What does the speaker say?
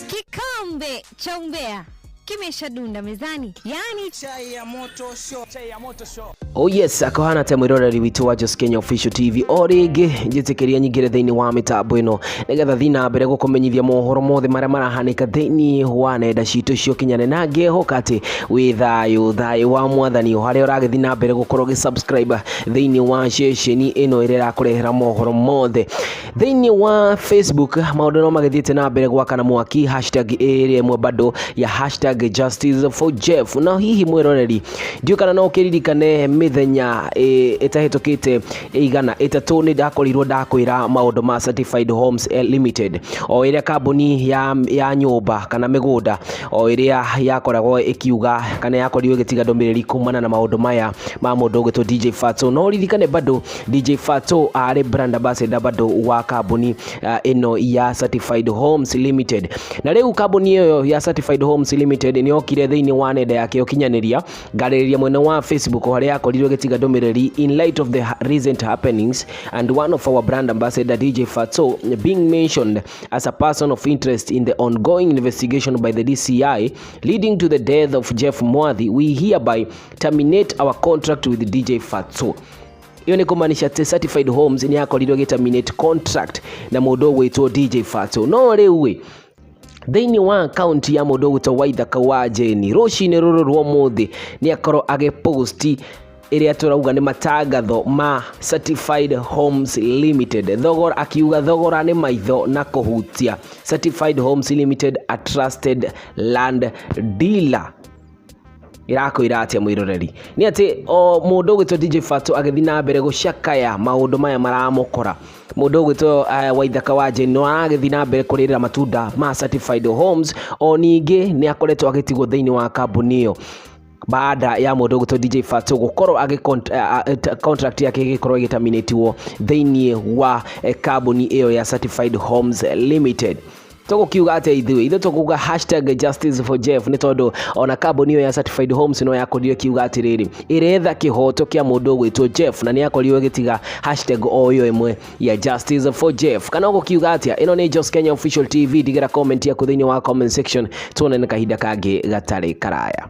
Kikombe cha umbea kimeshadunda mezani, yani Chai ya moto show. Chai ya moto show. Oh yes, akohana ta mwiroreri witũ wa Jos Kenya Official TV. O rĩngĩ njĩtĩkĩria nyingĩre thĩinĩ wa mĩtambo ĩno nĩgetha thiĩ na mbere gũkũmenyithia mohoro mothe marĩa marahanĩka thĩinĩ wa nenda citũ cia ũkinyanĩria, na ngĩhoka atĩ wĩ thayũ, thayũ wa Mwathani, o harĩa ũragĩthiĩ na mbere gũkorwo ũgĩ subscribe thĩinĩ wa ceceni ĩno ĩrĩa ĩrakũrehera mohoro mothe. Thĩinĩ wa Facebook maũndũ no magĩthiĩte na mbere gwakana mwaki, hashtag ĩrĩa ĩmwe bado ya #JusticeForJeff. Na hihi mwĩroreri, ndiũĩ kana no ũkĩririkane mĩthenya ĩtahĩtũkĩte 300 nĩ ndakorirwo ndakwĩra maũndũ ma Certified Homes Limited, o ĩrĩa kambuni ya nyũmba kana mĩgũnda, o ĩrĩa yakoragwo ĩkiuga kana yakorirwo ĩgĩtiga ndũmĩrĩri kumana na maũndũ maya ma mũndũ ũgwĩtwo DJ Fatxo. No ririkane bado DJ Fatxo arĩ brand ambassador bado wa kambuni ĩno ya Certified Homes Limited. Na rĩu kambuni ĩyo ya Certified Homes Limited nĩ yokire thĩinĩ wa nenda yake ya ũkinyanĩria, ngarĩrĩria mwena wa Facebook, harĩa yakorirwo ĩgĩtiga ndũmĩrĩri: "In light of the recent happenings and one of our brand ambassador, DJ Fatxo, being mentioned as a person of interest in the ongoing investigation by the DCI leading to the death of Jeff Mwathi, we hereby terminate our contract with DJ Fatxo." Iyo nĩ kũmaanisha atĩ Certified Homes nĩ yakorirwo ĩgĩ contract na mũndũ ũgwĩtwo DJ Fatxo. No rĩu ĩ, thĩinĩ wa akaunti ya mũndũ ũgwĩtwo Waithaka wa Jane, rũcinĩ rũrũ rwa ũmũthĩ nĩ akorwo agĩposti ĩrĩa tũrauga nĩ matangatho ma Certified Homes Limited, thogora, akiuga thogora nĩ maitho na kũhutia. Certified Homes Limited, a trusted land dealer. Irakwĩra atĩa mwĩroreri? Nĩ atĩ o mũndũ ũgwĩtwo DJ Fatxo agĩthiĩ na mbere gũcakaya maũndũ maya maramũkora, mũndũ ũgwĩtwo Waithaka wa Jane no aragĩthiĩ na mbere kũrĩrĩra matunda ma Certified Homes. O ningĩ nĩ akoretwo agĩtigwo thĩinĩ wa kambuni ĩyo baada ya mũndũ ũgwĩtwo DJ Fatxo gũkorwo agĩ contract yake ĩgĩkorwo ĩgĩterminatewo thĩinĩ wa kambuni ĩyo ya Certified Homes Limited. Tũgũkiuga atĩa ithuĩ? Ithuĩ tũkuga #JusticeForJeff, nĩ tondũ ona kambuni ĩyo ya Certified Homes no yakorirwo ĩkiuga atĩrĩrĩ, ĩretha kĩhoto kĩa mũndũ ũgwĩtwo Jeff, na nĩ yakorirwo ĩgĩtiga hashtag o ĩyo ĩmwe ya #JusticeForJeff. Kana ũgũkiuga atĩa? Ĩno nĩ Jos Kenya Official TV. Ndigĩra comment yaku thĩinĩ wa comment section, tuonane kahinda kangĩ gatarĩ karaya.